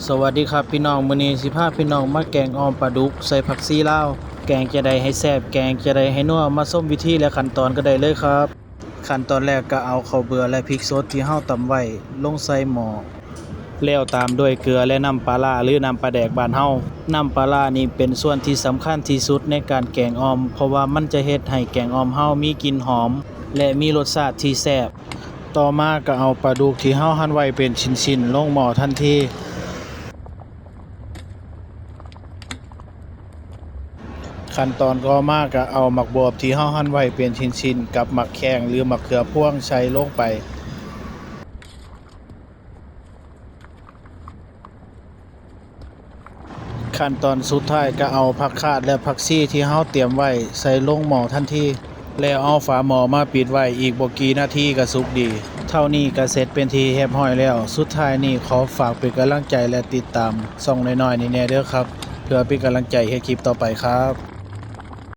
ສະຫວັດດີຄັບພີ່ນ້ອງ, ມື້ນີ້ຊິພາພີ່ນ້ອງມາແກງອ່ອມປາດຸກໃສ່ຜັກຊີລາວ. ແກງຈະໄດ້ໃຫ້ແຊບ, ແກງຈະໄດ້ໃຫ້ນົວ, ມາຊົມວິທີ ແລະ ຂັ້ນຕອນກັນໄດ້ເລີຍຄັບ. ຂັ້ນຕອນແລກກໍເອົາເຂົ້າເບືອ ແລະ ພິກສົດທີ່ເຮົາຕຳໄວ້ລົງໃສ່ໝໍ້ ແລ້ວຕາມດ້ວຍເກືອ ແລະ ນ້ຳປາຮ້າ ຫຼື ນ້ຳປາແດກບ້ານເຮົາ. ນ້ຳປາຮ້ານີ້ເປັນສ່ວນທີ່ສຳຄັນທີ່ສຸດໃນການແກງອ່ອມ, ເພາະວ່າມັນຈະເຮັດໃຫ້ແກງອ່ອມເຮົາມີກິ່ນຫອມ ແລະ ມີລົດຊາດທີ່ແຊບ. ຕໍ່ມາກໍເອົາປາດຸກທີ່ເຮົາຫັ່ນໄວ້ເປັນຊິ້ນໆລົງໝໍ້ທັນທີ. ຂັ້ນຕອນຕໍ່ມາກໍເອົາໝາກບວບທີ່ເຮົາຫັ່ນໄວ້ເປັນຊິ້ນໆ ກັບໝາກແຂ້ງ ຫຼື ໝາກເຂືອພວງໃສ່ລົງໄປ. ຂັ້ນຕອນສຸດທ້າຍກໍເອົາຜັກຄາດ ແລະ ຜັກຊີທີ່ເຮົາຕຽມໄວ້ໃສ່ລົງໝໍ້ທັນທີ ແລ້ວເອົາຝາໝໍ້ມາປິດໄວ້, ອີກບໍ່ກີ່ນາທີກໍສຸກດີ. ເທົ່ານີ້ກໍເສັດເປັນທີ່ຮຽບຮ້ອຍແລ້ວ. ສຸດທ້າຍນີ້ຂໍຝາກເປັນກຳລັງໃຈ ແລະ ຕິດຕາມຊ່ອງນ້ອຍໆນີ້ແດ່ເດີຄັບ ເພື່ອເປັນກຳລັງໃຈເຮັດຄລິບຕໍ່ໄປຄັບ.